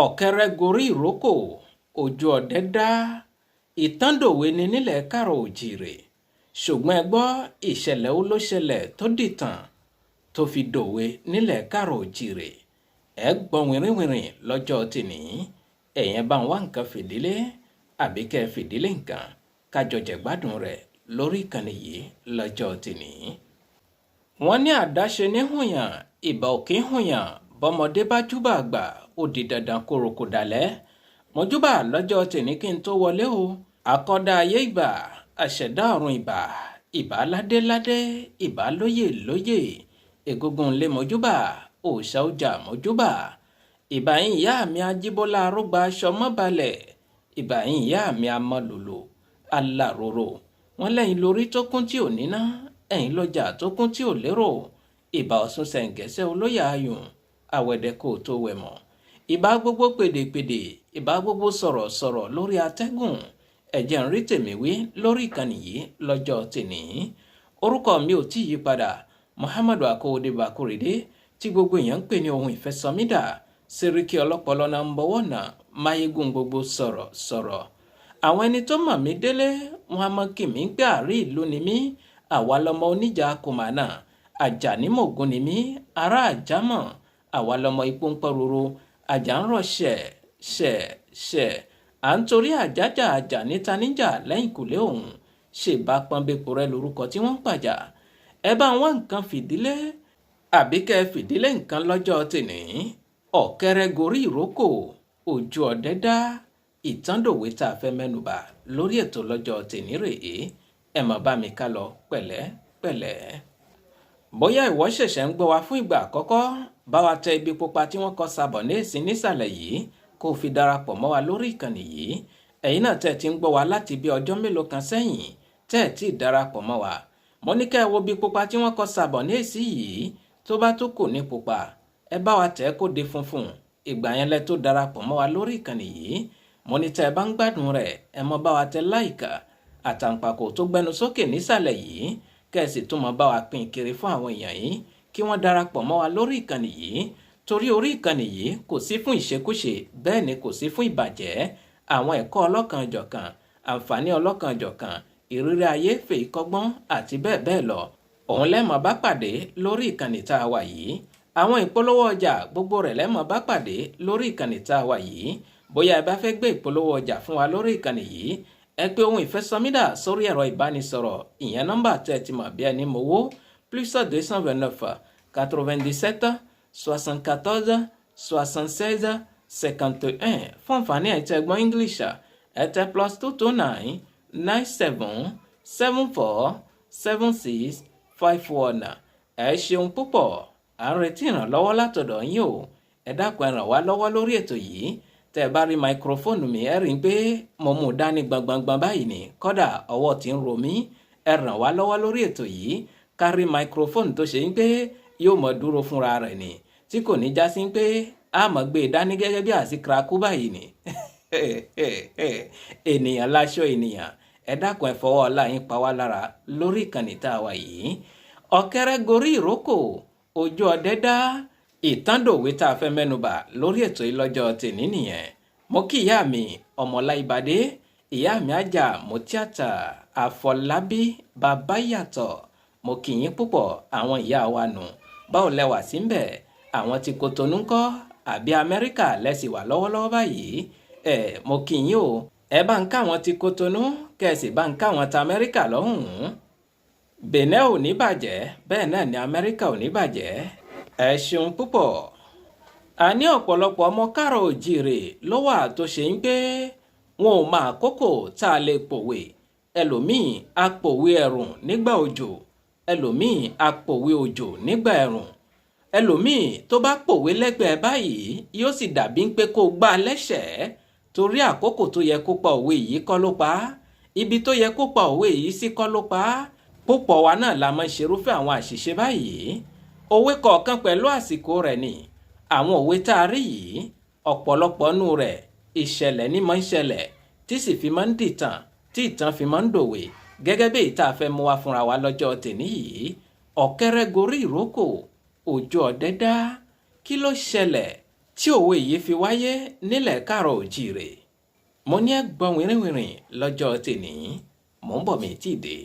Ọ̀kẹ́rẹ́ gorí ìrókò, ojú ọdẹ dá. Ìtàn dòwe ni nílẹ̀ káàrọ̀ òjìrè. Ṣùgbọ́n ẹ gbọ́, ìṣẹ̀lẹ̀ wo ló ṣẹlẹ̀ tó dìtàn tó fi dòwe nílẹ̀ káàrọ̀ òjìrè? Ẹ gbọ́ wìnrìnwìnrìn lọ́jọ́ tìní. Ẹ̀yẹn bá ń wá nǹkan fìdílé àbí kẹ́ ẹ fìdílé nǹkan kájọ jẹ̀gbádùn rẹ̀ lórí ìkànnì yìí lọ́jọ́ tìní. Wọ́n ní àdáṣe ní hùyàn, ìbà òkè hùyàn, bọ́mọdé bá júbà àgbà, ó di dandan kórokò dalẹ̀. Mojúbà lọ́jọ́ tìní kí n tó wọlé o. Àkọ́dá ayé ìbà, àṣẹ̀dá ọ̀run ìbà, ìbà ládéládé, ìbà lóyè lóyè, egungun lé mojúbà, òòṣà ọjà mojúbà. Ìbà yín ìyá mi Ajíbọ́lá arógbá aṣọ mọ́balẹ̀, ìbà yín ìyá mi amọ̀lòlò, aláròrò. Wọ́n lẹ́yìn lórí tó kún tí ò níná, ẹ̀yìn lọ́jà tó kún tí ò lérò. Ìbà Ọ̀ṣun ṣẹ̀ǹgẹ̀ṣẹ̀ olóyè ayùn, àwẹ̀dẹ kò tó wẹ̀ mọ́. Ìbà gbogbo pèdèpèdè, ìbà gbogbo sọ̀rọ̀sọ̀rọ̀ lórí atẹ́gùn. Ẹ̀jẹ̀ ń rí tèmi wí lórí ìkànnì yìí lọ́jọ́ tèní. Orúkọ mi ò tí ì yí padà, Muhammadu Akowode Bakorede, tí gbogbo èèyàn ń pè ní ohun ìfẹsọmídà, Sẹ́ríkì ọlọ́pọlọ náà ń bọ̀wọ̀ náà, máyégún gbogbo sọ̀rọ̀ sọ̀rọ̀. Àwọn ẹni tó mọ̀ mí délé, wọn a mọ kí mi gbé àárí ìlú ni mí, àwa lọmọ oníjà kòmánà, Àjàní mògùn ni mí, ará àjámọ̀, àwa lọmọ ipò ń pọ̀ roro, àjà ń rọ̀ ṣẹ̀ ṣẹ̀ ṣẹ̀, à ń torí àjájà àjà níta níjà lẹ́yìnkùlé òun, ṣèbá pọ́nbẹ́pọ̀ rẹ lórúkọ tí wọ́n ń pàjà. Ẹ bá wọn nǹkan fìdílé àbí kẹ́ ẹ fìdílé nǹkan lọ́jọ́ tèní. Ọ̀kẹ́rẹ́ gorí ìrókò, ojú ọdẹ dá. Ìtàndòwe tá a fẹ́ mẹ́nubà lórí ètò lọ́jọ́ tèní rèé. Ẹ mọ̀ bá mi ká lọ pẹ̀lẹ́ pẹ̀lẹ́. Bóyá ìwọ ṣẹ̀ṣẹ̀ ń gbọ́ wa fún ìgbà àkọ́kọ́, bá wa tẹ ibi pupa tí wọ́n kọ sábọ̀ ní èsì nísàlẹ̀ yìí kó o fi darapọ̀ mọ́ wa lórí ìkànnì yìí. Ẹ̀yin náà tẹ́ ẹ ti ń gbọ́ wa láti bí ọjọ́ mélòó kan sẹ́yìn tẹ́ ẹ ti darapọ̀ mọ́ wa. Mo ní kẹ́ ẹ wo bí pupa tí wọ́n kọ sábọ̀ ní èsì yìí, tó bá tó kù ní pupa, ẹ bá wa tẹ̀ kó di funfun. Ìgbà yẹn lẹ tó darapọ̀ mọ́ wa lórí ìkànnì yìí. Mo ní tẹ́ ẹ bá ń gbádùn rẹ̀, ẹ mọ́ bá wa tẹ láìkà àtàǹpàkò tó gbẹnu sókè nísàlẹ̀ yìí, kẹ́ ẹ sì tún mọ́ bá wa pín kiri fún àwọn èèyàn yìí kí wọ́n darapọ̀ mọ́ wa lórí ìkànnì yìí. Torí orí ìkànnì yìí kò sí fún ìṣekúṣe, bẹ́ẹ̀ ni kò sí fún ìbàjẹ́. Àwọn ẹ̀kọ́ ọlọ́kanòjọ̀kan, àǹfààní ọlọ́kanòjọ̀kan, ìrírí ayé fèyí kọ́gbọ́n àti bẹ́ẹ̀ bẹ́ẹ̀ lọ. Òun lẹ́mọ̀ bá pàdé lórí ìkànnì tá a wà yìí. Àwọn ìpolówó ọjà gbogbo rẹ̀ lẹ́mọ̀ bá pàdé lórí ìkànnì tá a wà yìí. Bóyá ẹ bá fẹ́ gbé ìpolówó ọjà fún wa lórí ìkànnì yìí, ẹ pé ohun ìfẹsọmídà sórí ẹ̀rọ ìbánisọ̀rọ̀, ìyẹn nọ́mbà tẹ́ ẹ ti mọ̀ bí ẹni mowó, +229 97 74 76 51. Fún àǹfààní ẹ̀ tẹ́ gbọ́n English, ẹ tẹ +229 97 74 76 51. Ẹ ṣeun púpọ̀, à ń retí ìrànlọ́wọ́ látọ̀dọ̀ yín o. Ẹ dákun, ẹ ràn wá lọ́wọ́ lórí ètò yìí. Tẹ́ ẹ bá rí máikrófóònù mi, ẹ rí i pé mo mú un dání gbọngbọngbọn báyìí ni, kódà ọwọ́ ti ń ro mí. Ẹ ràn wá lọ́wọ́ lórí ètò yìí ká rí máikrófóònù tó ṣe ń pé yóò mọ dúró fúnra rẹ̀ ni, tí kò ní já sí pé a mọ̀ gbé e dání gẹ́gẹ́ bí àsìkrakú báyìí ni. Ènìyàn láṣọ ènìyàn. Ẹ dákun, ẹ fọwọ́ ọlá yín pa wá lára lórí ìkànnì tá a wà yìí. Ọ̀kẹ́rẹ́ gorí ìrókò, ojú ọdẹ dá. Ìtàndòwe tá a fẹ́ mẹ́nubà lórí ètò yìí lọ́jọ́ tèní nìyẹn. Mo kí ìyá mi Ọmọláìbàdé, ìyá mi Ajá Mọ́tíátà Àfọlábí Bàbáyàtọ̀. Mo kí yín púpọ̀, àwọn ìyá wa nù. Báwo lẹ wà sí ń bẹ̀? Àwọn tí Kòtónú ńkọ́? Àbí Amẹ́ríkà lẹ́sìn wà lọ́wọ́lọ́wọ́ báyìí? Ẹ mo kí yín o. Ẹ bá ń káwọn ti Kòtónú, kẹ̀sì bá ń káwọn ti Amẹ́ríkà lọ́hùn-ún. Benin ò ní bàjẹ́, bẹ́ẹ̀ náà ni Amẹ́ríkà ò ní bàjẹ́. Ẹ ṣeun púpọ̀. A ní ọ̀pọ̀lọpọ̀ ọmọ káàrọ̀ òjìrè ló wà tó ṣe ń pé wọn ò mọ àkókò tá a lè pòwe. Ẹlòmíì á pòwe ẹ̀rùn nígbà òjò, ẹlòmíì á pòwe òjò nígbà ẹ̀rùn. Ẹlòmíì tó bá pòwe lẹ́gbẹ̀ẹ́ báyìí yóò sì dàbí pé kó gbá a lẹ́sẹ̀ẹ́, torí àkókò tó yẹ kó pa òwe yìí kọ́ ló pa á, ibi tó yẹ kó pa òwe yìí sí kọ́ ló pa á. Púpọ̀ wa náà la máa ń ṣerúfẹ́ àwọn àṣìṣe báyìí. Òwe kọ̀ọ̀kan pẹ̀lú àsìkò rẹ̀ ni. Àwọn òwe tá a rí yìí, ọ̀pọ̀lọpọ̀ nù rẹ̀ ìṣẹ̀lẹ̀ ní máa ń ṣẹlẹ̀ tí sì fi máa ń dìtàn, tí ìtàn fi máa ń dòwe, gẹ́gẹ́ bí èyí tá a fẹ́ mú wa fúnra wa lọ́jọ́ tèní yìí. Ọ̀kẹ́rẹ́ gorí ìrókò, ojú ọdẹ dá. Kí ló ṣẹlẹ̀ Tí òwe yìí fi wáyé nílẹ̀ káàrọ̀ òjìrè, mo ní ẹ gbọ́ wìrìwìrì lọ́jọ́ tèní. Mò ń bọ̀, mi tí ì dé.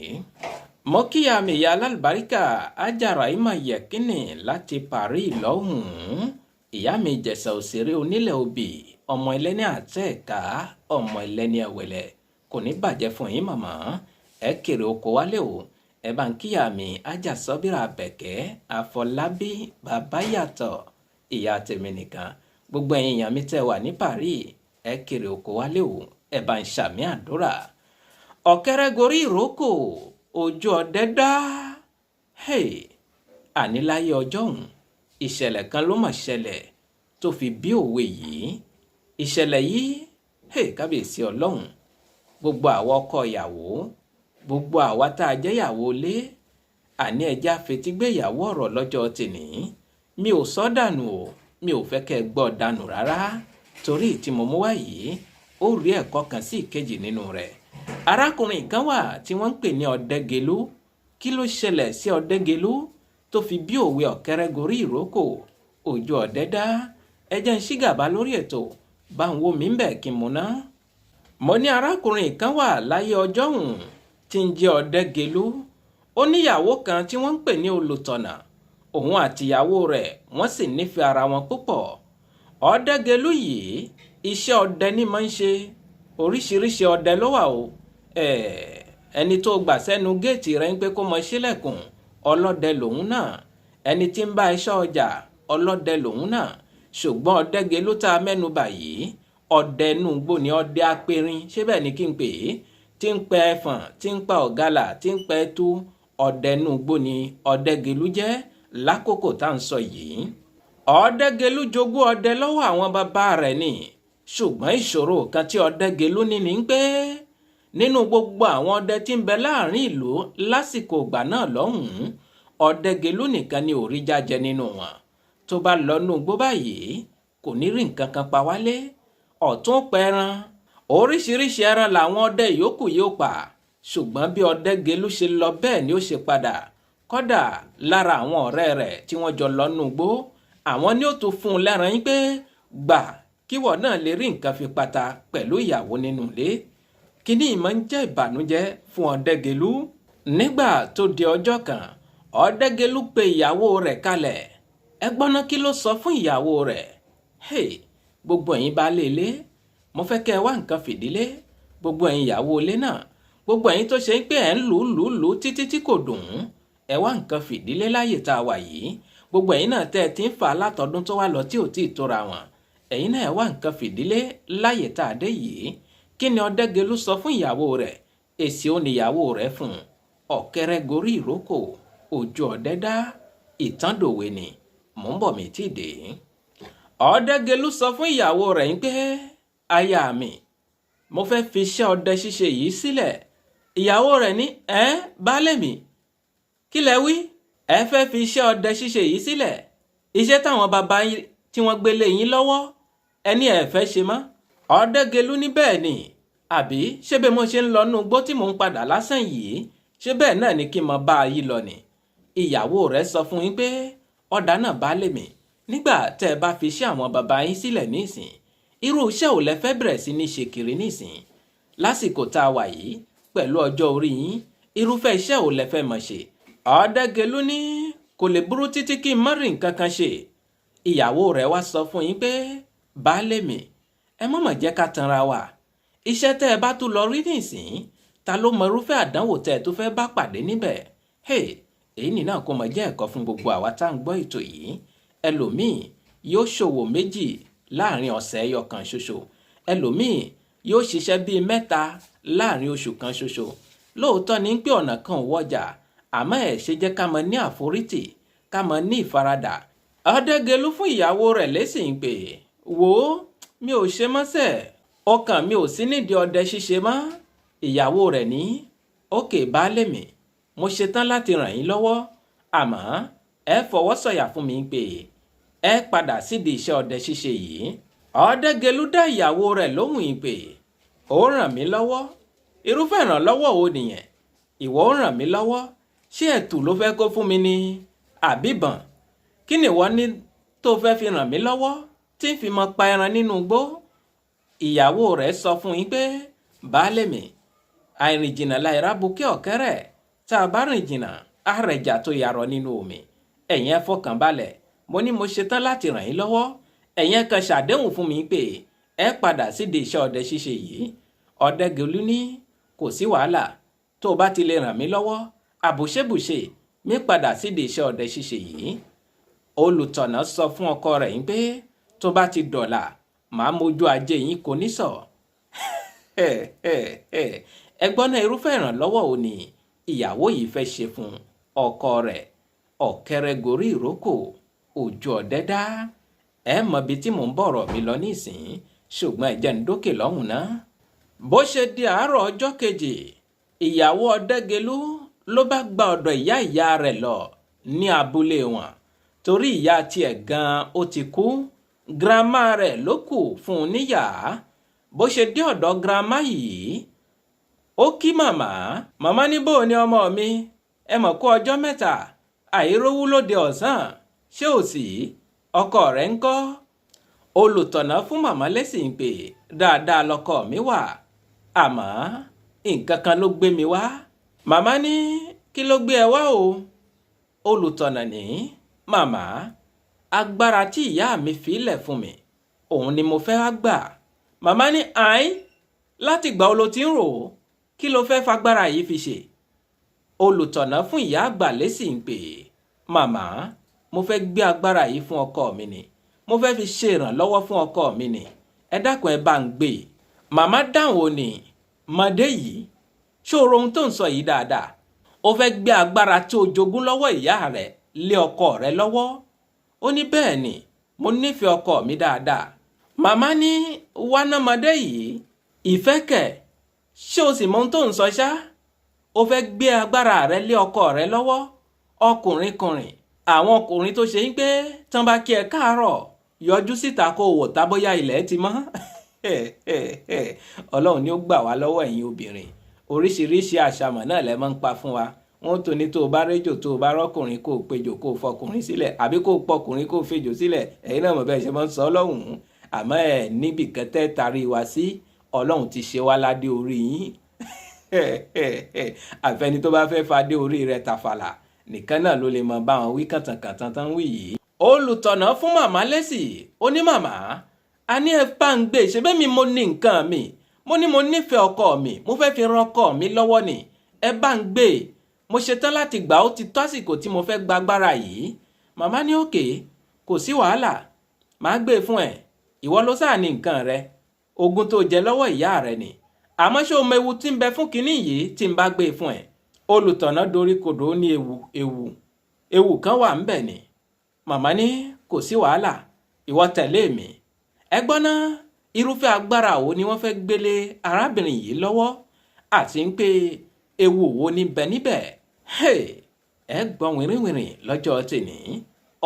Mo kíyà mi ìyá alálùbáríkà Ajára Ìmọ̀ Yẹ̀kínì láti Paris lọ́hùn-ún. Ìyá mi Ìjẹ̀ṣà òṣèré onílẹ̀ obì, ọmọ ẹlẹ́ni àtẹ̀ẹ̀ká, ọmọ ẹlẹ́ni ẹ̀wẹ̀lẹ̀, kò ní bàjẹ́ fún yín màmá. Ẹ kéré oko wálé o. Ẹ bá ń kíyà mi Ájà Sọ́bìrà Àbẹ̀kẹ́ Àfọlábí bàbá yàtọ̀, ìyá tèmi nìkan. Gbogbo ẹ̀yin èèyàn mi tẹ́ wà ní Paris, ẹ kéré oko wálé o. Ẹ bá ń ṣàmì àdúrà. Ọ̀kẹ́rẹ́ gorí ìrókò, ojú ọdẹ dá. Hey, àníláyé ọjọ́ òun, ìṣẹ̀lẹ̀ kan ló mọ̀ ṣẹlẹ̀ tó fi bí òwe yìí. Ìṣẹ̀lẹ̀ yìí, hey, kábíyèsí ọlọ́run, gbogbo àwa ọkọ ìyàwó, gbogbo àwa tá a jẹ́ ìyàwó ilé, àní ẹja fetígbéyàwó ọ̀rọ̀ lọ́jọ́ tèní. Mi ò sọ dànù o, mi ò fẹ́ kẹ́ ẹ gbọ́ dànù rárá, torí tí mo mú wá yìí, ó rí ẹ̀kọ́ kan sí ìkejì nínú rẹ̀. Arákùnrin kan wà tí wọ́n ń pè ní Ọ̀dẹ́gelú. Kí ló ṣẹlẹ̀ sí Ọ̀dẹ́gelú tó fi bí òwe ọ̀kẹ́rẹ́ gorí ìrókò, ojú ọ̀dẹ dá? Ẹ jẹ́ ń ṣígàbá lórí ètò, bá ń wo mi ń bẹ̀ kí n múná. Mo ní arákùnrin kan wà láyé ọjọ́ òun tí ń jẹ́ Ọ̀dẹ́gelú. Ó níyàwó kan tí wọ́n ń pè ní Olùtọ̀nà. Òun àtìyàwó rẹ̀ wọ́n sì nífẹ̀ẹ́ ara wọn púpọ̀. Ọ̀dẹ́gelú yìí, iṣẹ́ ọdẹ ní máa ń ṣe. Oríṣiríṣi ọdẹ ló wà o. Ẹni tó gbà sẹ́nu géètì rẹ̀ ń pé kó mọ sílẹ̀kùn, ọlọ́dẹ lòun náà. Ẹni tí ń bá iṣẹ́ ọjà, ọlọ́dẹ lòun náà. Ṣùgbọ́n Ọ̀dẹ́gelú tá a mẹ́nu bà yìí, ọdẹ inú igbó ni, ọdẹ apẹ̀rin, ṣé bẹ́ẹ̀ ni kí n pè é, tí ń pẹ ẹfọ̀n, tí ń pa ọ̀galà, tí ń pẹ ẹtú. Ọdẹ inú igbó ni Ọ̀dẹ́gelú jẹ́ lákòókò tá à ń sọ yìí. Ọ̀dẹ́gelú jogún ọdẹ lọ́wọ́ àwọn bàbá rẹ̀ ni. Ṣùgbọ́n ìṣòro kan tí Ọ̀dẹ́gelú ní ni pé nínú gbogbo àwọn ọdẹ tí ń bẹ láàrin ìlú lásìkò ìgbà náà lọ́hùn-ún, Ọ̀dẹ́gelú nìkan ni ò rí jájẹ nínú wọn. Tó bá lọ nú igbó báyìí, kò ní rí nǹkan kan pa wálé. Ọ̀tún pẹran, oríṣiríṣi ẹran làwọn ọdẹ yòókù yóò pa. Ṣùgbọ́n bí Ọ̀dẹ́gelú ṣe lọ bẹ́ẹ̀ ni ó ṣe padà. Kódà lára àwọn ọ̀rẹ́ rẹ̀ tí wọ́n jọ lọ nú igbó, àwọn ni ó tún fún un lẹ́ran yín pé gbà kíwọ náà lè rí nǹkan fi pata pẹ̀lú ìyàwó nínú ilé. Kíní ìmọ̀ ń jẹ́ ìbànújẹ́ fún Ọ̀dẹ́gelú. Nígbà tó di ọjọ́ kan, Ọ̀dẹ́gelú pe ìyàwó rẹ̀ kalẹ̀. Ẹ gbọ́ná, kí ló sọ fún ìyàwó rẹ̀? Hey, gbogbo ẹ̀yin baálé ilé, mo fẹ́ kẹ́ ẹ wá nǹkan fìdílé. Gbogbo ẹ̀yin ìyàwó ilé náà, gbogbo ẹ̀yin tó ṣe ń pé ẹ̀ ń lù lù lù títí tí kò dùn ún, ẹ wá nǹkan fìdílé láyè tá a wà yìí. Gbogbo ẹ̀yin náà tẹ́ ẹ ti ń fà á látọdún tó wá lọ tí ò tí ì tóra wọn, ẹ̀yin náà ẹ wá nǹkan fìdílé láyè tá a dé yìí. Kí ni Ọ̀dẹ́gelú sọ fún ìyàwó rẹ̀? Èsì ó ní ìyàwó rẹ̀ fún un. Ọ̀kẹ́rẹ́ gorí ìrókò, ojú ọ̀dẹ dá, ìtàn dòwe ni. Mò ń bọ̀, mi tí ì dé. Ọ̀dẹ́gelú sọ fún ìyàwó rẹ̀ ń pé, aya mi, mo fẹ́ fi iṣẹ́ ọdẹ ṣíṣe yìí sílẹ̀. Ìyàwó rẹ̀ ní, ẹ́ baálé mi, kí lẹ wí? Ẹ fẹ́ fi iṣẹ́ ọdẹ ṣíṣe yìí sílẹ̀? Iṣẹ́ táwọn bàbá yín tí wọ́n gbélé yín lọ́wọ́, ẹni ẹ fẹ́ ṣe mọ́? Ọ̀dẹ́gelú ní bẹ́ẹ̀ ni. Àbí ṣé bí mo ṣe ń lọ nú igbó tí mò ń padà lásán yìí, ṣé bẹ́ẹ̀ náà ni kí n mọ bá a yí lọ ni? Ìyàwó rẹ̀ sọ fún yín pé ọ̀dà náà baálé mi, nígbà tẹ́ ẹ bá fi iṣẹ́ àwọn bàbá yín sílẹ̀ nísìn, irú iṣẹ́ ò lẹ fẹ́ bẹ̀rẹ̀ sí ní ṣe kiri nísìn lásìkò tá a wà yìí pẹ̀lú ọjọ́ orí yín? Irúfẹ́ iṣẹ́ ò lẹ fẹ́ mọ̀ ṣe? Ọ̀dẹ́gelú ní kò lè burú títí kí n má rí nǹkan kan ṣe. Ìyàwó rẹ̀ wá sọ fún yín pé baálé mi, ẹ má mà jẹ́ ká tanra wa. Iṣẹ́ tẹ́ ẹ bá tún lọ rí nísìn, ta ló mọ irúfẹ́ àdánwò tẹ́ ẹ tó fẹ́ bá pàdé níbẹ̀? Hey, èyí nìyí kò mọ̀ jẹ́ ẹ̀kọ́ fún gbogbo àwa tá à ń gbọ́ ètò yìí. Ẹlòmíì yóò ṣòwò méjì láàrin ọ̀sẹ̀ ẹyọ kan ṣoṣo. Ẹlòmíì yóò ṣiṣẹ́ bíi mẹ́ta láàrin oṣù kan ṣoṣo. Lóòótọ́ ni pé ọ̀nà kan ò wọjà, àmọ́ ẹ̀ ṣe jẹ́ ká mọ ní àforítì, ká mọ ní ìfaradà. Ọ̀dẹ́gelú fún ìyàwó rẹ̀ lésì pé wò ó, mi ò ṣe mọ́sẹ̀, ọkàn mi ò sí nídìí ọdẹ ṣíṣe mọ́. Ìyàwó rẹ̀ ní ókè baálé mi, mo ṣetán láti ràn yín lọ́wọ́, àmọ́ ẹ fọwọ́ sọ̀yà fún mi pé ẹ padà sídìí iṣẹ́ ọdẹ ṣíṣe yìí. Ọ̀dẹ́gelú dá ìyàwó rẹ̀ lóhùn ìpè, ó ràn mí lọ́wọ́? Irúfẹ́ ìrànlọ́wọ́ wo nìyẹn? Ìwọ ó ràn mí lọ́wọ́? Ṣé ẹ̀tù ló fẹ́ kó fún mi ní àbíbọ̀n? Kí ni ìwọ ní tó fẹ́ fi ràn mí lọ́wọ́? tí ń fi mọ pa ẹran nínú igbó. Ìyàwó rẹ̀ sọ fún yín pé, baálé mi, àìrìn jìnnà láìra bukẹ́ ọ̀kẹ́rẹ́, tá a bá rìn jìnnà á rẹjà tó yarọ nínú omi. Ẹ̀yin ẹ fọkàn balẹ̀, mo ní mo ṣetán láti ràn yín lọ́wọ́. Ẹ̀yin ẹ kàn ṣàdéhùn fún mi pé ẹ padà sídìí iṣẹ́ ọdẹ ṣíṣe yìí. Ọ̀dẹ́gẹ̀lú ní kò sí wàhálà, tó o bá ti lè ràn mí lọ́wọ́, àbùṣebùṣe mi padà sídìí iṣẹ́ ọdẹ ṣíṣe yìí. Olùtọ̀nà sọ fún ọkọ rẹ̀ yín pé tó bá ti dọ̀là, màá mójú ajé yín kò ní sọ. Ẹgbọ́n náà, irúfẹ́ ìrànlọ́wọ́ ò ní ìyàwó yìí fẹ́ ṣe fún ọkọ rẹ̀? Ọ̀kẹ́rẹ́ gorí ìrókò, òjò ọ̀dẹ dá. Ẹ mọ ibi tí mò ń bọ̀rọ̀ mi lọ nísìnyí, ṣùgbọ́n ẹ jẹ́ ń dókè lọ́hùn náà. Bó ṣe di àárọ̀ ọjọ́ kejì, ìyàwó Ọ̀dẹ́gẹ̀lú ló bá gba ọ̀dọ̀ ìyá ìyá rẹ̀ lọ ní abúlé wọn, torí ìyá tiẹ̀ gan-an ó ti kú, girama rẹ̀ ló kù fún un níyà. Bó ṣe dé ọ̀dọ̀ girama yìí, ó kí màmá. Màmá ní, bó ni ọmọ mi, ẹ mọ̀ kó ọjọ́ mẹ́ta, àìrówú lóde ọ̀sán, ṣé ò sí? Ọkọ rẹ̀ ń kọ́? Olùtọ̀nà fún màmá lẹ́sìn pé dáadáa lọkọ mi wà, àmọ́ nǹkan kan ló gbé mi wá. Màmá ní, kí ló gbé ẹ wá o? Olùtọ̀nà ní, màmá, agbára tí ìyá mi fi lẹ̀ fún mi, òun ni mo fẹ́ wá gbà. Màmá ní, àìn, láti gbà ó ló ti ń rò ó? Kí ló fẹ́ fagbára yìí fi ṣe? Olùtọ̀nà fún ìyá àgbà lésì ń pè, màmá, mo fẹ́ gbé agbára yìí fún ọkọ mi ni, mo fẹ́ fi ṣe ìrànlọ́wọ́ fún ọkọ mi ni, ẹ dákun, ẹ bá ń gbé e. Màmá dáhùn, ò ní, mọ̀dé yìí, ṣó o rohun tó ń sọ yìí dáadáa? O fẹ́ gbé agbára tí o jogún lọ́wọ́ ìyá rẹ̀ lé ọkọ rẹ lọ́wọ́? Ó ní bẹ́ẹ̀ ni, mo nífẹ̀ẹ́ ọkọ mi dáadáa. Màmá ní, wánàmọdé yìí, ìfẹ́ kẹ̀? Ṣé o sì mọ ohun tó ń sọ ṣá? O fẹ́ gbé agbára rẹ lé ọkọ rẹ lọ́wọ́? Ọkùnrin kùnrin, àwọn ọkùnrin tó ṣe ń pé tán bá kí ẹ káàárọ̀, yọjú síta kó o wò tá bóyá ilẹ̀ ti mọ́. Ọlọ́run ni ó gbà wá lọ́wọ́ ẹ̀yin obìnrin. Oríṣiríṣi àṣàmọ̀ náà lẹ máa ń pa fún wa. Wọ́n tó ní tó o bá réjò, tó o bá rọ́kùnrin, kó o péjò, kó o fọkùnrin sílẹ̀, àbí kó o pọkùnrin, kó o fejò sílẹ̀. Ẹ̀yin náà mọ̀ bẹ́ẹ̀ ṣe máa ń sọ lọ́hùn-ún. Àmọ́ ẹ̀ níbì kan tẹ́ tarí wa sí, Ọlọ́run ti ṣe wá ládé orí yín. Àfẹni tó bá fẹ́ fadé orí rẹ̀ tàfàlà nìkan náà ló lè mọ báwọn wí kàntànkàntàn tán wí yìí. Olùtọ̀nà fún màmá lésì, ó ní, màmá, a ní ẹ bá ń gbé, ṣe bẹ́ẹ̀ mi mo ní nǹkan mi, mo ní mo nífẹ̀ẹ́ ọkọ mi, mo fẹ́ fi ran ọkọ mi lọ́wọ́ ni, ẹ bá ń gbé, mo ṣetán láti gbà, ó ti tó àsìkò tí mo fẹ́ gba agbára yìí. Màmá ní okay, kò sí wàhálà, màá gbé fún ẹ, ìwọ ló sáà ní nǹkan rẹ, ogún tó jẹ lọ́wọ́ ìyá rẹ ni. Àmọ́ ṣé o mọ ewu tí ń bẹ fún kinní yìí tí ń bá gbé fún ẹ? Olùtọ̀nà dorí kodò, ó ní ewu kan wà ńbẹ̀ ni. Màmá ní kò sí wàhálà, ìwọ tẹ̀lé mi. Ẹ gbọ́ ná, irúfẹ́ agbára wo ni wọ́n fẹ́ gbélé arábìnrin yìí lọ́wọ́, àti ń pé ewu wo ni bẹ níbẹ̀? Ẹ gbọ́ wìrìwìrì lọ́jọ́ tèní.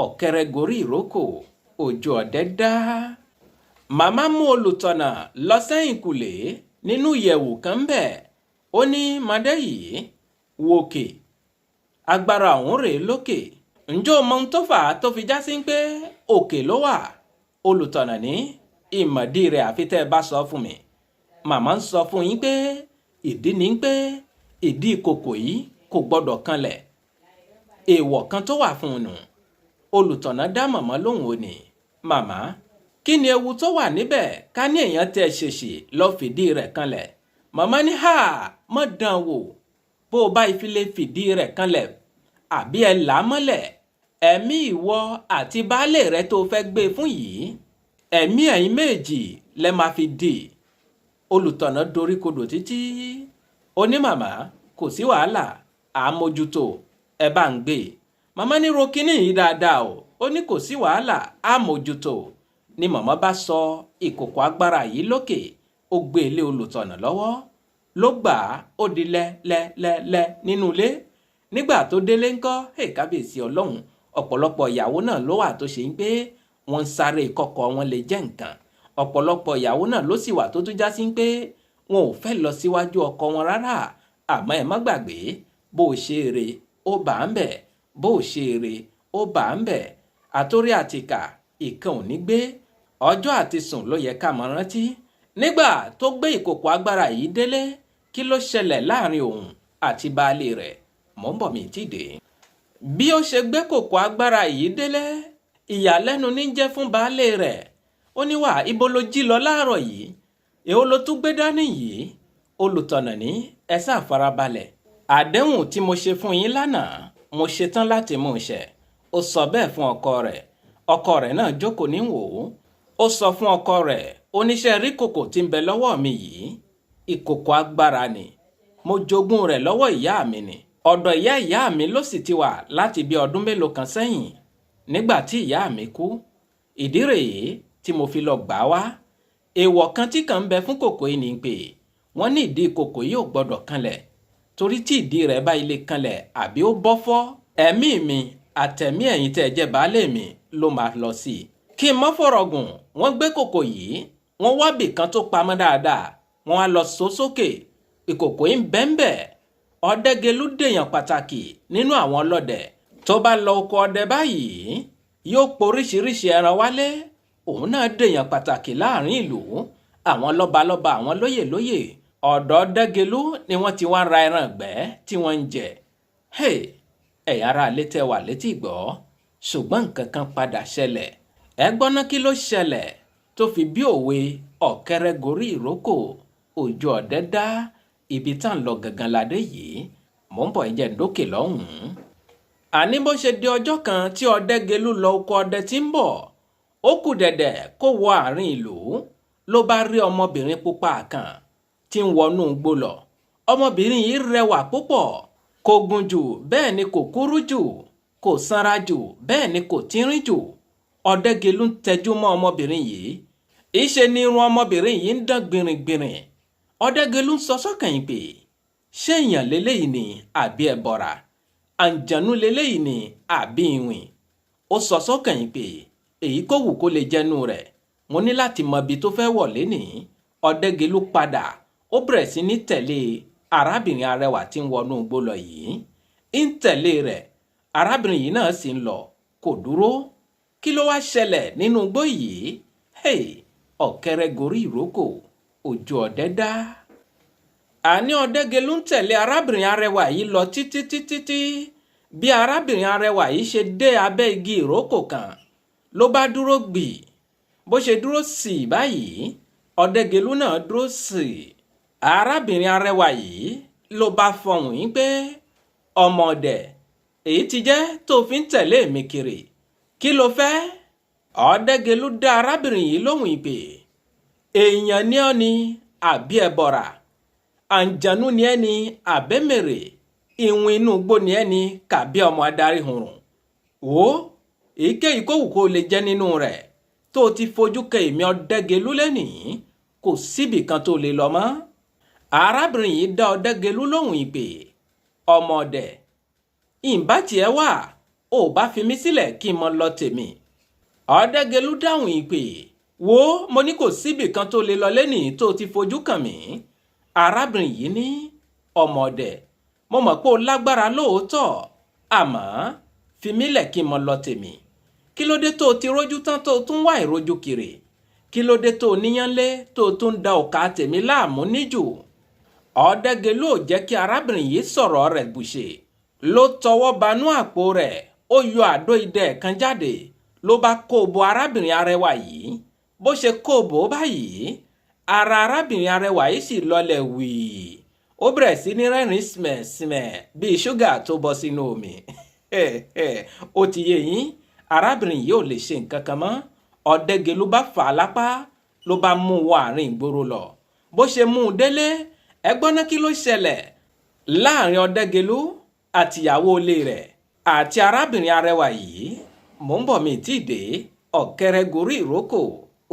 Ọ̀kẹ́rẹ́ gorí ìrókò, òjò ọ̀dẹ dá. Màmá mú olùtọ̀nà lọ sẹ́yìn kùlé nínú ìyẹ̀wù kan bẹ̀. Ó ní, màdé yìí, wòkè, agbára ọ̀hún rèé lókè. Ǹjẹ́ o mọ ohun tó fà á tó fi já sí pé òkè ló wà? Olùtọ̀nà ní ìmọ̀dí rẹ̀ àfi tẹ́ ẹ bá sọ fún mi. Màmá ń sọ fún yín pé ìdí ni pé ìdí ìkòkò yìí kò gbọ́dọ̀ kanlẹ̀, èèwọ̀ kan tó wà fún un nù. Olùtọ̀nà dá màmá lóhùn, ò ní, màmá, kí ni ewu tó wà níbẹ̀ ká ní èèyàn tẹ ṣèṣì lọ fìdí rẹ̀ kanlẹ̀? Màmá ní, ha, mọ́ dán wò, bó o bá ìfilé fìdí rẹ̀ kanlẹ̀ àbí ẹ là á mọ́lẹ̀, ẹ̀mí ìwọ àti baálé rẹ tó fẹ́ gbé fún yìí, ẹ̀mí ẹ̀yin méjì lẹ máa fi dì. Olùtọ̀nà dorí kodò títí. Onímàmá, kò sí wàhálà, àmójútó, ẹ bá ń gbé. Màmá ní, ro kínní yìí dáadáa o. Ó ní kò sí wàhálà, àmójútó. Ni màmá bá sọ ìkòkò agbára yìí lókè, ó gbé ilé olùtọ̀nà lọ́wọ́, ló gbà á, ó di lẹ́lẹ́lẹ́lẹ́ nínú ilé. Nígbà tó délé ńkọ́? Hey, kábíyèsí Ọlọ́run! Ọ̀pọ̀lọpọ̀ ìyàwó náà ló wà tó ṣe ń pé wọ́n ń sáré kọ́kọ́ wọn lè jẹ́ nǹkan. Ọ̀pọ̀lọpọ̀ ìyàwó náà ló sì wà tó tún já sí pé wọn ò fẹ́ lọ síwájú ọkọ wọn rárá. Àmọ́ ẹ má gbàgbé, bó o ṣe eré ó bà ń bẹ̀, bó o ṣe eré ó bà ń bẹ̀, àtórí àtìkà ìkan ò ní gbé. Ọjọ́ àti sùn ló yẹ ká mọ̀ rántí. Nígbà tó gbé ìkòkò agbára yìí délé, kí ló ṣẹlẹ̀ láàrin òun àti baálé rẹ̀? Mò ń bọ̀, mi ti dé. Bí ó ṣe gbé kòkò agbára yìí délé, ìyàlẹ́nu ní jẹ́ fún baálé rẹ̀. Ó ní, wà, ibo ló jí lọ láàárọ̀ yìí? Èwo ló tún gbé dání yìí? Olùtọ̀nà ní, ẹ sáà farabalẹ̀. Àdéhùn tí mo ṣe fún yín lánàá, mo ṣetán láti mú un ṣẹ. Ó sọ bẹ́ẹ̀ fún ọkọ rẹ̀. Ọkọ rẹ̀ náà jókòó ní wò ó. Ó sọ fún ọkọ rẹ̀, oníṣẹ́ rí kòkò tí ń bẹ lọ́wọ́ mi yìí, ìkòkò agbára ni. Mo jogún rẹ̀ lọ́wọ́ ìyá mi ni. Ọ̀dọ̀ ìyá ìyá mi ló sì ti wà láti bí ọdún mélòó kan sẹ́yìn nígbà tí ìyá mi kú. Ìdí rèé tí mo fi lọ gbà wá. Èèwọ̀ kan tí kàn ń bẹ fún kòkò yìí ni pé wọ́n ní ìdí kòkò yìí ò gbọ́dọ̀ kanlẹ̀, torí tí ìdí rẹ̀ bá ilé kanlẹ̀ àbí ó bọ́ fọ́, ẹ̀mí mi àtẹ̀mí ẹ̀yin tẹ́ ẹ jẹ́ baálé mi ló máa lọ sí i. Kí n mọ́ fọ̀rọ̀ gùn, wọ́n gbé kòkò yìí, wọ́n wá bì kan tó pamọ́ dáadáa, wọ́n á lọ so sókè. Ìkòkò yìí ń bẹ́ńbẹ́. Ọ̀dẹ́gẹlú dèèyàn pàtàkì nínú àwọn ọlọ́dẹ. Tó bá lọ oko ọdẹ báyìí, yóò poríṣiríṣi ẹran wálé. Òun náà dèèyàn pàtàkì láàrin ìlú. Àwọn lọ́balọ́ba, àwọn lóyè lóyè, ọ̀dọ̀ Ọ̀dẹ́gẹlú ni wọ́n ti wá ra ẹran ìgbẹ́ tí wọ́n ń jẹ. Ẹ̀yin ará ilé tẹ́ wà létí gbọ́, ṣùgbọ́n nǹkan kan padà ṣẹlẹ̀. Ẹ gbọ́ ná, kí ló ṣẹlẹ̀ tó fi bí òwe ọ̀kẹ́rẹ́ gorí ìrókò, òjò ọ̀dẹ́ dá? Ibi tá ń lọ gangan ládé yìí. Mò ń bọ̀, ẹ jẹ́ n dókè lọ́hùn-ún. Àní bó ṣe di ọjọ́ kan tí Ọ̀dẹ́gẹlú lọ oko ọdẹ tí ń bọ̀, ó kù dẹ̀dẹ̀ kó wọ àárín ìlú, ló bá rí ọmọbìnrin pupa kan tí ń wọnú igbó lọ. Ọmọbìnrin yìí rẹwà púpọ̀. Kò gùn jù, bẹ́ẹ̀ ni kò kúrú jù, kò sanra jù, bẹ́ẹ̀ ni kò tínrín jù. Ọ̀dẹ́gẹlú ń tẹjú mọ́ ọmọbìnrin yìí. Ìṣe ni irun ọmọbìnrin yìí ń dán gbìnrìngbìnrìn. Ọ̀dẹ́gẹlú ń sọ sọ́kàn yìí pé, ṣé èèyàn leléyìí ni àbí ẹbọra? Àǹjànú leléyìí ni àbí ìwìn? Ó sọ sọ́kàn yìí pé èyí kò wù kó lè jẹnu rẹ̀, mo ní láti mọ ibi tó fẹ́ wọ̀ lénìí. Ọ̀dẹ́gẹlú padà, ó bẹ̀rẹ̀ sí ní tẹ̀lé arábìnrin arẹwà tí ń wọnú igbó lọ yìí. Ń tẹ̀lé rẹ̀, arábìnrin yìí náà sì ń lọ, kò dúró. Kí ló wá ṣẹlẹ̀ nínú igbó yìí? Hey, ọ̀kẹ́rẹ́ gorí ìrókò, òjò ọ̀dẹ́ dá. Àní Ọ̀dẹ́gẹlú ń tẹ̀lé arábìnrin arẹwà yìí lọ títí títí tí bí arábìnrin arẹwà yìí ṣe dé abẹ́ igi ìrókò kan, ló bá dúró gbì. Bó ṣe dúró sí báyìí, Ọ̀dẹ́gẹlú náà dúró sí. Arábìnrin arẹwà yìí ló bá fọhùn yín pé, ọmọ ọdẹ, èyí ti jẹ́ tó fi ń tẹ̀lé mi kiri? Kí ló fẹ́? Ọ̀dẹ́gẹlú dá arábìnrin yìí lóhùn ìpè, èèyàn ní ọ́ ni àbí ẹbọra? Àǹjànú ni ẹ́ ni àbẹ́mẹ̀rẹ̀? Ìwìn inú igbó ni ẹ́ ni kàbí ọmọ adarí hurun? Wò ó, èyíkéyìí kó wù kó lè jẹ́ nínú rẹ̀, tó o ti fojú kẹ èmi Ọ̀dẹ́gẹlú lẹ́nìí, kò síbì kan tó lè lọ mọ́. Arábìnrin yìí dá Ọ̀dẹ́gẹlú lóhùn ìpè, ọmọ ọdẹ, ìǹbá tiẹ̀ wà, ò bá fi mí sílẹ̀ kí n mọ lọ tèmi. Ọ̀dẹ́gẹlú dáhùn ìpè, wo, mo ní kò síbì kan tó lè lọ lẹ́nìí tó o ti fojú kàn mí. Arábìnrin yìí ní, ọmọ ọdẹ, mo mọ̀ pé o lágbára lóòótọ́, àmọ́ fi mí lẹ̀ kí n mọ lọ tèmi. Kí ló dé tó o ti rójú tán tó o tún wá ìrójú kiri? Kí ló dé tó o níyànlé tó o tún da òkà tèmi láàmú níjù? Ọ̀dẹ́gẹlú ò jẹ́ kí arábìnrin yìí sọ̀rọ̀ rẹ̀ bùṣe. Ló tọwọ́ banú àpò rẹ̀, ó yọ àdó idẹ kan jáde, ló bá kó bo arábìnrin arẹwà yìí. Bó ṣe kó bò ó báyìí, ara arábìnrin arẹwà yìí sì lọlẹ̀ wìí. Ó bẹ̀rẹ̀ sí ní rẹ́rìn sìmẹ̀sìmẹ̀ bíi ṣúgà tó bọ́ sínú omi. Ó ti yé yín, arábìnrin yìí ò lè ṣe nǹkan kan mọ́. Ọ̀dẹ́gẹlú bá fà á lápá, ló bá mú un wọ àárín ìgboro lọ. Bó ṣe mú un délé, ẹ gbọ́ ná, kí ló ṣẹlẹ̀ láàrin Ọ̀dẹ́gẹlú àtìyàwó ilé rẹ̀ àti arábìnrin arẹwà yìí? Mò ń bọ̀, mi tí ì dé. Ọ̀kẹ́rẹ́ gorí ìrókò,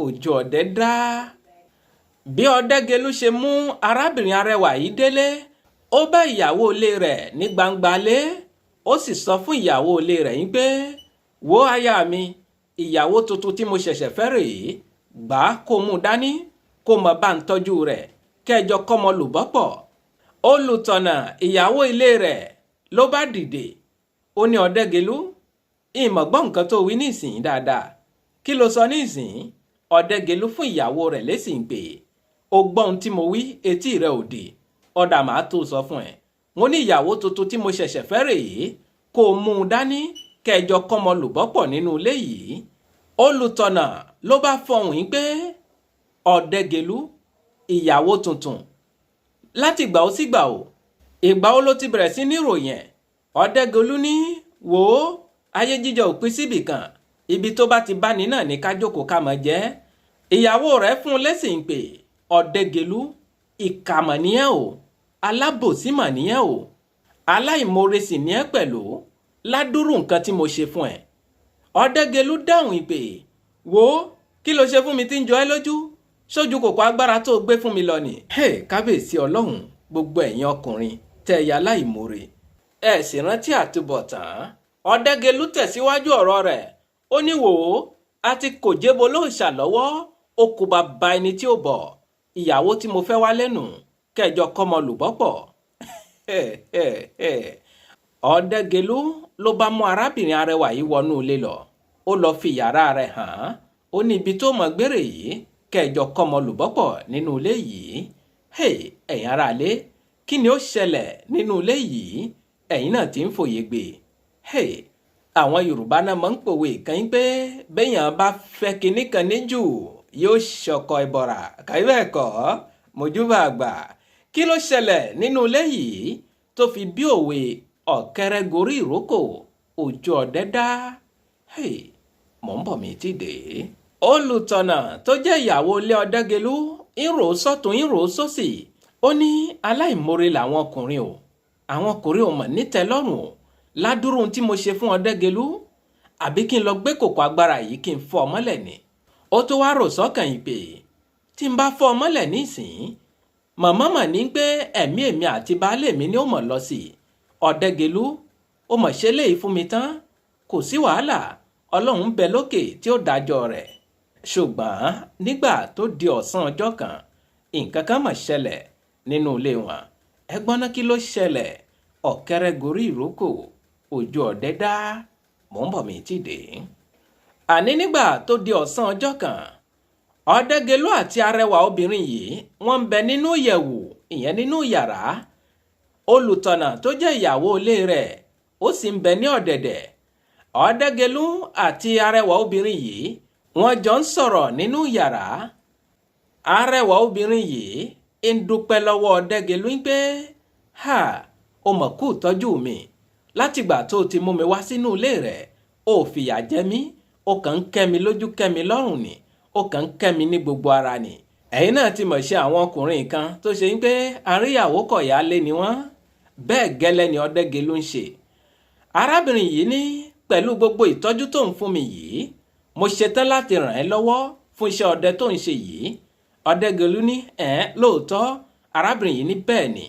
òjò ọ̀dẹ́ dá. Bí Ọ̀dẹ́gẹlú ṣe mú arábìnrin arẹwà yìí délé, ó bá ìyàwó ilé rẹ̀ ní gbangba lé. Ó sì sọ fún ìyàwó ilé rẹ̀ yín pé, wo aya mi, ìyàwó tuntun tí mo ṣẹ̀ṣẹ̀ fẹ́ rèé, gbà á kó mú un dání, kó mọ bá ń tọ́jú rẹ̀, kẹjọ kọ́mọ lùbọ́pọ̀. Olùtọ̀nà, ìyàwó ilé rẹ̀ ló bá dìde. Ó ní, Ọ̀dẹ́gẹlú, ìmọ̀ gbọ́ nǹkan tó wí nísìnyí dáadáa. Kí ló sọ nísìnyí? Ọ̀dẹ́gẹ̀lú fún ìyàwó rẹ̀ lésì ń pè, "O gbọ́ ohun tí mo wí, etí rẹ̀ ò dì. Ọ̀dà, màá tó sọ fún ẹ. Mo ní ìyàwó tuntun tí mo ṣẹ̀ṣẹ̀ fẹ́ rèé, kó o mú un dání, kẹjọ kọ́mọ lùbọ́pọ̀ nínú ilé yìí." Olùtọ̀nà ló bá fọhùn yín pé, "Ọ̀dẹ́gẹ̀lú, ìyàwó tuntun láti gbà ó sígbà ó, ìgbà ó ló ti bẹ̀rẹ̀ sí ní ròyìn ẹ̀?" Ọ̀dẹ́gẹ̀lú ní, "Wò ó, ayé jíjẹ ò pín síbì kan. Ibi tó bá ti bá ní náà ní ká jókòó ká mọ̀ jẹ́." Ìyàwó rẹ̀ fún un lẹ́sìn pé, "Ọ̀dẹ́gẹ̀lú, ìkàmọ̀ nìyẹn o, alábòsí mà nìyẹn o, aláìmoore sì ní ẹ pẹ̀lú, ládùrú nǹkan tí mo ṣe fún ẹ." Ọ̀dẹ́gẹ̀lú dáhùn ìpè, "Wò ó, kí ló ṣe fún mi tí ń jọ ẹ́ lójú? Sójú kòkó agbára tó gbé fún mi lọ ni." Hey, kábíyèsí Ọlọ́run, gbogbo ẹ̀yin ọkùnrin tẹ́ ẹ ya aláìmoore, ẹ sì rántí àtúbọ̀tán. Ọ̀dẹ́gẹ̀lú tẹ̀síwájú ọ̀rọ̀ rẹ̀, ó ní, "Wò ó, a ti kò jébo lóòṣà lọ́wọ́, ó kú bàbá ẹni tí ó bọ̀. Ìyàwó tí mo fẹ́ wá lẹ́nu, kẹjọ kọ́mọ lùbọ́pọ̀." Ọ̀dẹ́gẹ̀lú ló bá mú arábìnrin arẹwà yìí wọnú ilé lọ, ó lọ fi yàrá rẹ̀ hàn án. Ó ní ibi tó mọ̀ gbére yìí, kẹjọ kọ́mọ lùbọ́pọ̀ nínú ilé yìí. Ẹ̀yin aráalé, kí ni ó ṣẹlẹ̀ nínú ilé yìí? Ẹ̀yin náà ti ń fòye gbé. Àwọn Yorùbá náà máa ń pòwe kan pé béèyàn bá fẹ́ kinní kan níjù, yóò ṣọkọ ìbọ̀rà kàí bẹ́ẹ̀ kọ́. Mojúbà àgbà, kí ló ṣẹlẹ̀ nínú ilé yìí tó fi bí òwe ọ̀kẹ́rẹ́ gorí ìrókò, ojú ọdẹ dá? Mò ń bọ̀, mi ti dé. Olùtọ̀nà tó jẹ́ ìyàwó ilé Ọ̀dẹ́gẹ̀lú ń rò sọ́tún, ń rò sósì. Ó ní aláìmoore làwọn ọkùnrin o, àwọn ọkùnrin ò mọ̀ nítẹ́lọ́rùn o. Ládùúrú tí mo ṣe fún Ọ̀dẹ́gẹ̀lú, àbí kí n lọ gbé kòkò agbára yìí kí n fọ́ ọ mọ́lẹ̀ ni? Ó tó wá rò sọ́kàn yìí pé tí n bá fọ́ ọ mọ́lẹ̀ nísìnyí, màmá mà ní pé ẹ̀mí èmi àti baálé mi ni ó mọ̀ lọ sí i. Ọ̀dẹ́gẹ̀lú, ó mọ̀ ṣe léyìí fún mi tán, kò sí wàhálà, Ọlọ́run ń bẹ lókè tí ó dájọ́ rẹ̀. Ṣùgbọ́n nígbà tó di ọ̀sán ọjọ́ kan, nǹkan kan mà ṣẹlẹ̀ nínú ilé wọn. Ẹ gbọ́n ná, kí ló ṣẹlẹ̀? Ọ̀kẹ́rẹ́ gorí ìrókò, ojú ọ̀dẹ dá. Mò ń bọ̀, mí ti dé. Àní nígbà tó di ọ̀sán ọjọ́ kan, Ọ̀dẹ́gẹ̀lú àti arẹwà obìnrin yìí, wọ́n ń bẹ nínú ìyẹ̀wù, ìyẹn nínú yàrá. Olùtọ̀nà tó jẹ́ ìyàwó ilé rẹ̀, ó sì ń bẹ ní ọ̀dẹ̀dẹ̀. Ọ̀dẹ́gẹ̀lú àti arẹwà obìnrin yìí, wọ́n jọ ń sọ̀rọ̀ nínú yàrá. Arẹwà obìnrin yìí ń dúpẹ́ lọ́wọ́ Ọ̀dẹ́gẹ̀lú pé, "Ha, o mọ̀ kú ìtọ́jú mi. Látìgbà tó o ti mú mi wá sínú ilé rẹ̀, o ò fìyà jẹ mí, o kàn ń kẹ́ mi lójú, kẹ́ mi lọ́rùn ni, o kàn ń kẹ́ mi ní gbogbo ara ni." Ẹ̀yin náà ti mọ̀ ṣe àwọn ọkùnrin kan tó ṣe ń pé àríyàwó kọ̀yà lé ni wọ́n. Bẹ́ẹ̀ gẹ́lẹ́ ni Ọ̀dẹ́gẹ̀lú ń ṣe. Arábìnrin yìí ní pẹ̀lú gbogbo ìtọ́jú tó ń fún mi yìí, mo ṣetán láti ràn ẹ́ lọ́wọ́ fún iṣẹ́ ọdẹ tó ń ṣe yìí. Ọ̀dẹ́gẹ̀lú ní, "Ẹ̀ lóòótọ́?" Arábìnrin yìí ní, "Bẹ́ẹ̀ ni,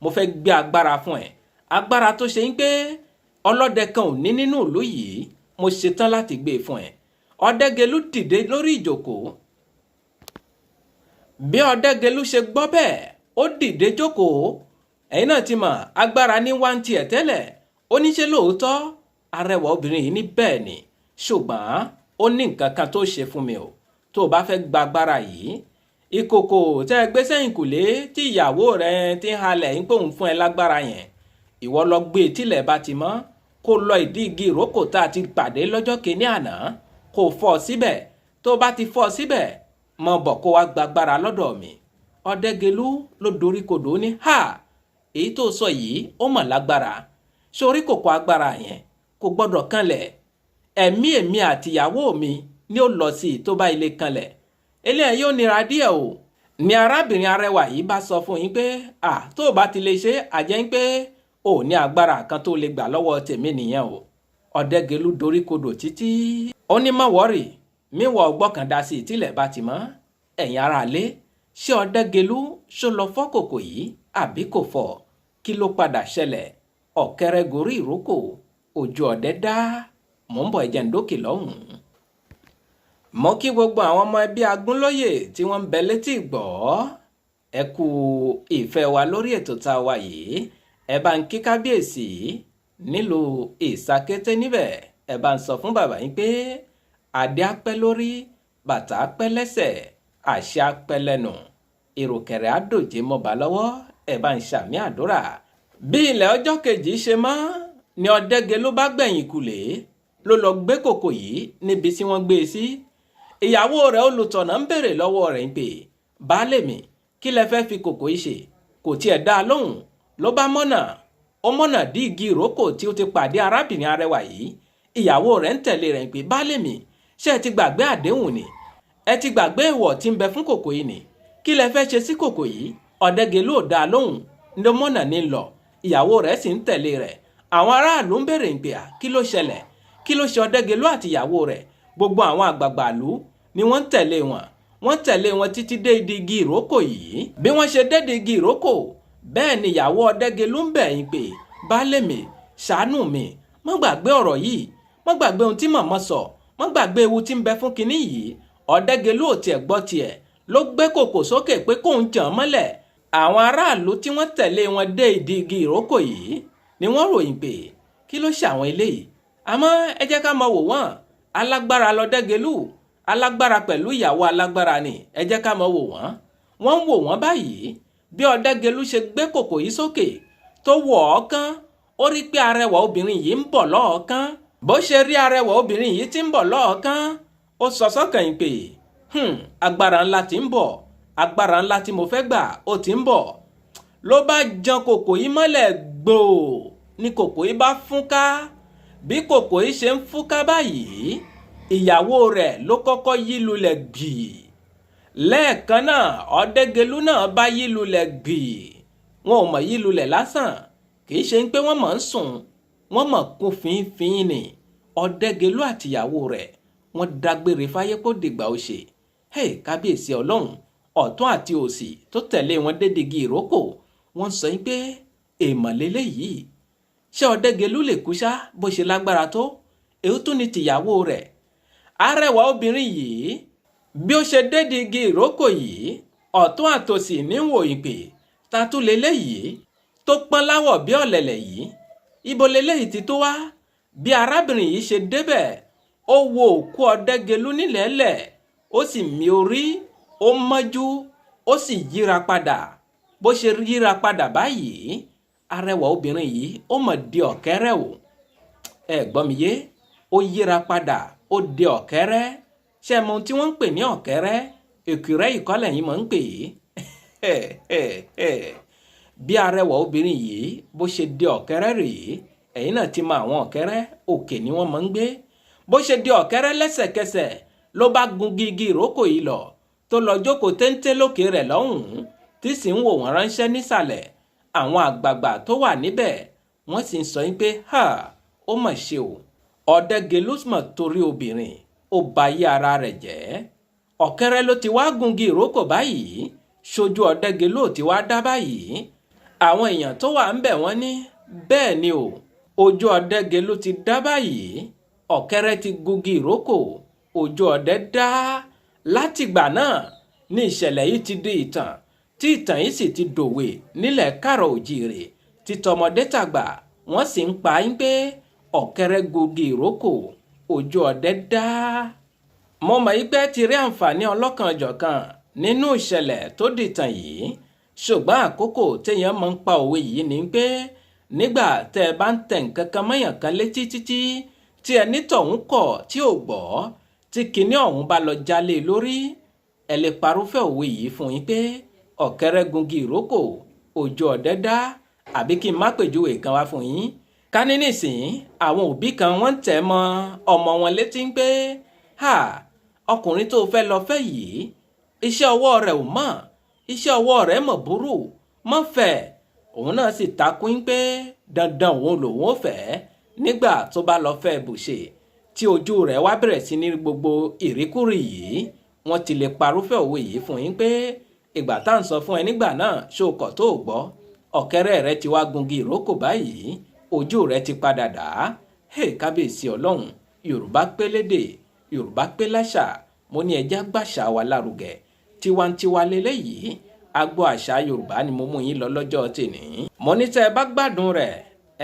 mo fẹ́ gbé agbára fún ẹ, agbára tó ṣe ń pé ọlọ́dẹ kan ò ní nínú ìlú yìí, mo ṣetán láti gbé e fún ẹ." Ọ̀dẹ́gẹ̀lú dìde lórí ìjókòó. Bí Ọ̀dẹ́gẹ̀lú ṣe gbọ́ bẹ́ẹ̀, ó dìde jókòó. Ẹ̀yin náà ti mọ̀, agbára ní wá ń tiẹ̀ tẹ́lẹ̀. Ó ní, "Ṣe lóòótọ́?" Arẹwà obìnrin yìí ní, "Bẹ́ẹ̀ ni, ṣùgbọ́n ó ní nǹkan kan tó ṣe fún mi o. Tó o bá fẹ́ gba agbára yìí, ìkòkò tẹ́ ẹ gbé sẹ́yìn kùlé tí ìyàwó rẹ ti ń halẹ̀ ń pòun fún ẹ lágbára yẹn, ìwọ lọ gbé e. Tílẹ̀ bá ti mọ́, kó lọ ìdí igi ìrókò tá a ti pàdé lọ́jọ́ kìíní àná, kó fọ́ ọ síbẹ̀. Tó bá ti fọ́ ọ síbẹ̀, mọ bọ̀ kó wá gbàgbára lọ́dọ̀ mi." Ọ̀dẹ́gẹ̀lú ló dorí kodò, ní, "Ha, èyí tó sọ yìí, ó mọ̀ lágbára. Sórí kòkó agbára yẹn kò gbọ́dọ̀ kanlẹ̀. Ẹ̀mí èmi àtìyàwó mi ni ó lọ sí i tó bá ilé kanlẹ̀. Eléyìí yóò nira díẹ̀ o." Ni arábìnrin arẹwà yìí bá sọ fún yín pé, "À, tó o bá ti lè ṣe, àjẹ́ ń pé ò ní agbára kan tó lè gbà lọ́wọ́ tèmi nìyẹn o." Ọ̀dẹ́gẹ̀lú dorí kodò títí. Ó ní, "Má worry, mi wọ ọgbọ́kàndá sí ìtìlẹ̀ bá ti mọ́." Ẹ̀yin aráalé, ṣé Ọ̀dẹ́gẹ̀lú ṣó lọ fọ́ kòkò yìí àbí kò fọ́? Kí ló padà ṣẹlẹ̀? Ọ̀kẹ́rẹ́ gorí ìrókò, ojú ọ̀dẹ dá. Mò ń bọ̀, ẹ̀jẹ̀ ń dókè lọ́hùn-ún. Mo kí gbogbo àwọn ọmọ ẹbí Agúnlóyè tí wọ́n ń bẹ létí ìgbọ́. Ẹ kú ìfẹ́ wa lórí ètò tá a wà yìí. Ẹ bá ń kí kábíyèsí nílùú Ìsàkété níbẹ̀. Ẹ bá ń sọ fún bàbá yín pé adé á pẹ́ lórí. Bàtà pẹ́ lẹ́sẹ̀, àṣà pẹ́ lẹ́nu, ìrùkẹ̀rẹ̀ àdòjé mọ́ba lọ́wọ́. Ẹ̀ bá ń ṣàmì àdúrà. Bí ilẹ̀ ọjọ́ kejì ṣe mọ́ ni Ọ̀dẹ́gelú bá gbẹ̀yìn kulè ló lọ gbé kòkò yìí níbi tí wọ́n gbé e sí. Ìyàwó rẹ̀ Olùtọ̀nà ń béèrè lọ́wọ́ rẹ̀ ń pè, baálé mi, kí lẹ fẹ́ fi kòkò yìí ṣe? Kò tiẹ̀ dá a lóhùn. Ló bá mọ́nà, ó mọ́nà dí igi ìrókò tí ó ti pàdé arábìnrin arẹwà yìí. Ìyàwó rẹ̀ ń tẹ̀lé rẹ̀ ń pè, baálé mi, ṣé ẹ ti gbàgbé àdéhùn ni? Ẹ ti gbàgbé ìwọ̀ tí ń bẹ fún kòkò yìí ni? Kí lẹ fẹ́ ṣe sí kòkò yìí? Ọ̀dẹ́gelú ò dá a lóhùn, ló mọ́nà ní lọ. Ìyàwó rẹ̀ sì ń tẹ̀lé rẹ̀. Àwọn aráàlú ń béèrè ń pè, à, kí ló ṣẹlẹ̀? Kí ló ṣe Ọ̀dẹ́gelú àti ìyàwó rẹ̀? Gbogbo àwọn àgbààgbà ìlú ni wọ́n ń tẹ̀lé wọn. Wọ́n tẹ̀lé wọn títí dé ìdí igi ìrókò yìí. Bí wọ́n ṣe dé ìdí igi ìrókò, bẹ́ẹ̀ ni ìyàwó Ọ̀dẹ́gelú ń bẹ̀ yín pé, baálé mi, ṣàánú mi, má gbàgbé ọ̀rọ̀ yìí, má gbàgbé ohun tí màmá sọ, má gbàgbé ewu tí ń bẹ fún kinní yìí. Ọ̀dẹ́gelú ò tiẹ̀ gbọ́ tiẹ̀, ló gbé kòkò sókè pé kóun jàn mọ́lẹ̀. Àwọn aráàlú tí wọ́n tẹ̀lé wọn dé ìdí igi ìrókò yìí ni wọ́n ròyìn pé kí ló ṣe àwọn eléyìí? Àmọ́ ẹ jẹ́ ká mọ wò wọ́n. Alágbára lọ̀dẹ́gelú, alágbára pẹ̀lú ìyàwó alágbára ni. Ẹ jẹ́ ká mọ wò wọ́n. Wọ́n ń wò wọ́n báyìí. Bí Ọ̀dẹ́gelú ṣe gbé kòkò yìí sókè tó wọ̀ ọ́ kán, ó rí pé arẹwà obìnrin yìí ń bọ̀ lọ́ọ̀kán. Bó ṣe rí arẹwà obìnrin yìí tí ń bọ̀ lọ́ọ̀kán, ó sọ sọ́kàn yìí pé, agbára ńlá tí ń bọ̀, agbára ńlá tí mo fẹ́ gbà ó ti ń bọ̀. Ló bá jan kòkò yìí mọ́lẹ̀ gbòò ni kòkò yìí bá fúnká. Bí kòkò yìí ṣe ń fúnká báyìí, ìyàwó rẹ̀ ló kọ́kọ́ yí lulẹ̀ gbì. Lẹ́ẹ̀kan náà Ọ̀dẹ́gelú náà bá yí lulẹ̀ gbì. Wọn ò mọ̀ yí lulẹ̀ lásán, kì í ṣe pé wọ́n mọ̀ ń sùn, wọ́n mọ̀ kún fínfín ni. Ọ̀dẹ́gelú àtìyàwó rẹ̀ wọ́n dágbére fáyé kó dìgbà ó ṣe. Hey, kábíyèsí Ọlọ́run, ọ̀tún àti òsì tó tẹ̀lé wọn dédìgí ìrókò, wọ́n sọ pé èèmọ̀ lélẹ́yìí. Ṣé Ọ̀dẹ́gelú lè kú ṣá bó ṣe lágbára tó? Èyí tún ni tìyàwó rẹ̀. Arẹwà obìnrin yìí bí ó ṣe dédìgí ìrókò yìí, ọ̀tún àtòsì níwò ìpè ta tún lélẹ́yìí tó pọ́n láwọ̀ bí ọ̀lẹ̀lẹ̀ yìí. Ibo lélẹ́yìí ti tó wá? Bí arábìnrin yìí ṣe débẹ̀, ó wo òkú Ọ̀dẹ́gelú nílẹ̀ẹ́lẹ̀, ó sì mì orí, ó mọ́jú, ó sì yíra padà. Bó ṣe yíra padà báyìí, arẹwà obìnrin yìí ó mọ̀ di ọ̀kẹ́rẹ́ o. Ẹ gbọ́ mi yé, ó yíra padà, ó di ọ̀kẹ́rẹ́. Ṣé ẹ mọ ohun tí wọ́n ń pè ní ọ̀kẹ́rẹ́? Èkìrẹ́ ìkọ́lẹ̀ yìí mọ̀ ń pè é. Bí arẹwà obìnrin yìí bó ṣe di ọ̀kẹ́rẹ́ rèé, ẹ̀yin náà ti mọ àwọn ọ̀kẹ́rẹ́, òkè ni wọ́n máa ń gbé. Bó ṣe di ọ̀kẹ́rẹ́ lẹ́sẹ̀kẹsẹ̀ ló bá gun igi ìrókò yìí lọ, tó lọ jókòó téńté lókè rẹ̀ lọ́hùn-ún, tí sì ń wò wọ́n ránṣẹ́ nísàlẹ̀. Àwọn àgbààgbà tó wà níbẹ̀ wọ́n sì ń sọ yín pé, ha, ó mà ṣe o. Ọ̀dẹ́gelú mọ̀ torí obìnrin, ó ba ayé ara rẹ̀ jẹ́. Ọ̀kẹ́rẹ́ ló ti wá gungi ìrókò báyìí, ṣojú Ọ̀dẹ́gelú ò ti wá dá báyìí. Àwọn èèyàn tó wà ń bẹ̀ wọ́n ní bẹ́ẹ̀ ni o, ojú Ọ̀dẹ́gelú ti dá báyìí, ọ̀kẹ́rẹ́ ti gungi ìrókò, ojú ọ̀dẹ́ dá. Látìgbà náà ní ìṣẹ̀lẹ̀ yìí ti di ìtàn, tí ìtàn yìí sì ti dòwe nílẹ̀ kárọ̀ òjìrè, tí tọmọdé tàgbà wọ́n sì ń pa yín pé ọ̀kẹ́rẹ́ gungi ìrókò, ojú ọ̀dẹ́ dá. Mo mọ̀ yí pé ti rí àǹfààní ọlọ́kanòjọ̀kan nínú ìṣẹ̀lẹ̀ tó dìtàn yìí, ṣùgbọ́n àkókò téèyàn máa ń pa òwe yìí ni pé nígbà tẹ́ ẹ bá ń tẹ̀ nǹkan kan mọ́yàn kan létí títí tí ẹni tọ̀hún kọ̀ tí ò gbọ́, tí kinní ọ̀hún bá lọ jalè lórí, ẹ lè parúfẹ́ òwe yìí fún yín pé ọ̀kẹ́rẹ́ gungi ìrókò, ojú ọ̀dẹ́ dá. Àbí kí n má pèjúwe kan wá fún yín. Ká ní nísìnyí àwọn òbí kan wọ́n ń tẹ̀ mọ́ ọmọ wọn létí pé, ha, ọkùnrin tó fẹ́ lọ fẹ́ yìí, iṣẹ́ ọwọ́ rẹ̀ ò mọ̀, iṣẹ́ ọwọ́ rẹ̀ mọ̀ burú, mọ́ fẹ́. Òun náà sì takú pé dandan òun lòun ò fẹ́. Nígbà tó bá lọ fẹ́ bùṣe, tí ojú rẹ̀ wá bẹ̀rẹ̀ sí ní gbogbo ìríkúrì yìí, wọ́n ti lè parúfẹ́ òwe yìí fún yín pé ìgbà tá à ń sọ fún ẹ nígbà náà ṣó kọ̀ tó gbọ́, ọ̀kẹ́rẹ́ rẹ ti wá gungi ìrókò báyìí, ojú rẹ ti padà dá. Hey, kábíyèsí Ọlọ́run, Yorùbá pé lédè, Yorùbá pé láṣà. Mo ní ẹjẹ́ gbàṣà wa lárugẹ, tiwantiwa leléyìí. Agbo àṣà Yorùbá ni mo mú yín lọ lọ́jọ́ tèní. Mo ní tẹ́ ẹ bá gbádùn rẹ̀,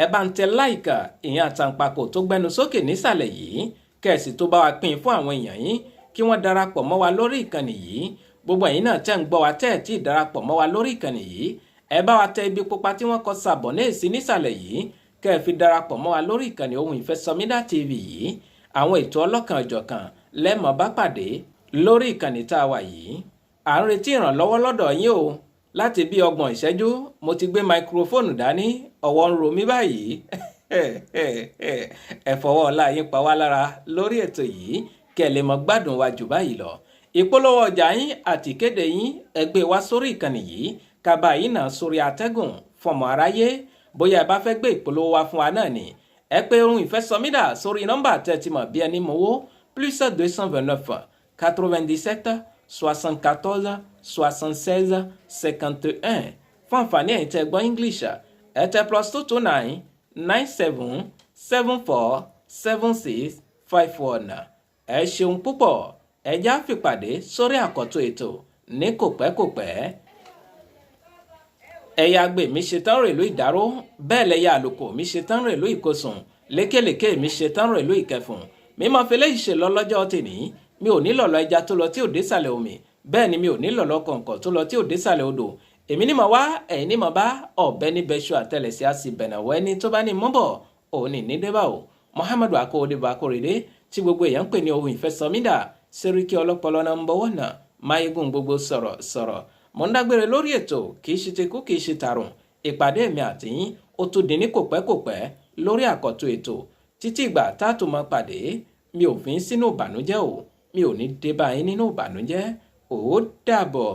ẹ bá ń tẹ láìkà, ìyẹn àtàǹpàkò tó gbẹnu sókè nísàlẹ̀ yìí, kẹ̀sì tó bá wa pín fún àwọn èèyàn yín, Kí wọ́n darapọ̀ mọ́ wa lórí ìkànnì yìí. Gbogbo ẹ̀yin náà tẹ́ ń gbọ́ wa, tẹ́ ẹ̀ tí ì darapọ̀ mọ́ wa lórí ìkànnì yìí, ẹ bá wa tẹ ibi pupa tí wọ́n kọ "s'abonner" sí nísàlẹ̀ yìí, kẹ́ ẹ fi darapọ̀ mọ́ wa lórí ìkànnì Ohun Ìfẹ́sọmídà TV yìí. Àwọn ètò ọlọ́kan ọ̀jọ̀kan lẹ́mọ̀ bá pàdé lórí ìkànnì tá a wà yìí. À ń retí ìrànlọ́wọ́ lọ́dọ̀ yín o. Láti bí 30 ìṣẹ́jú mo ti gbé máikrófóònù dání, ọwọ́ ń ro mí báyìí. Ẹ fọwọ́ ọlá yín pa wá lára lórí ètò yìí, kẹ́ ẹ lè mọ gbádùn wa jù báyìí lọ. Ìpolówó ọjà yín àti ìkéde yín, ẹ gbé wá sórí ìkànnì yìí, kaba yìí náà sórí atẹ́gùn fọmọ aráyé. Bóyá ẹ bá fẹ́ gbé ìpolówó wá fún wa náà ni, ẹ pé Ohun Ìfẹ́sọmídà sórí nọ́mbà tẹ́ ti mọ̀ bí ẹni mowó: +229 97 74 76 51. Fún àǹfààní ẹ̀yin tẹ́ gbọ́ English, ẹ tẹ +229 97 74 76 51. Ẹ ṣeun púpọ̀. Ẹ já fìpàdé sórí àkọ́tún ètò ní kòpẹ́kòpẹ́. Ẹ̀yà àgbè mi ṣetán rèlú Ìdáró, bẹ́ẹ̀ lẹ́yà àlùkò mi ṣetán rèlú Ìkosùn, lékèlékè mi ṣetán rèlú Ìkẹfùn. Mímọ́ fẹlẹ́ yìí ṣe lọ lọ́jọ́ tèní. Mi ò ní lọ̀lọ́ ẹja tó lọ tí ò désàlẹ̀ omi, bẹ́ẹ̀ ni mi ò ní lọ̀lọ́ kọ̀ǹkọ̀ tó lọ tí ò désàlẹ̀ odò. Èmi ní mọ̀ wá, ẹ̀yin ní mọ̀ bá. Ọ̀bẹ níbẹ̀ ṣu àtẹlẹsẹ̀ á sì bẹ̀nàwọ́. Ẹni tó bá ní mọ́bọ̀ òun ní ní débà o. Muhammadu Akóredé Akóredé tí gbogbo èèyàn ń pè ní Ohun Ìfẹ́sọmídà, Sẹ́ríkì ọlọ́pọlọ number one, máyégún gbogbo sọ̀rọ̀ sọ̀rọ̀. Mò ń dágbére lórí ètò. Kì í ṣe tekú, kì í ṣe tàrùn. Ìpàdé mi àtìyín ó tún di ní kòpẹ́kòpẹ́ lórí àkọ́tún ètò. Títí ìgbà tá a tún máa pàdé, mi ò fi ń sínú ìbànújẹ́ o. Mi ò ní dé bá yín nínú ìbànújẹ́. Ó dàbọ̀.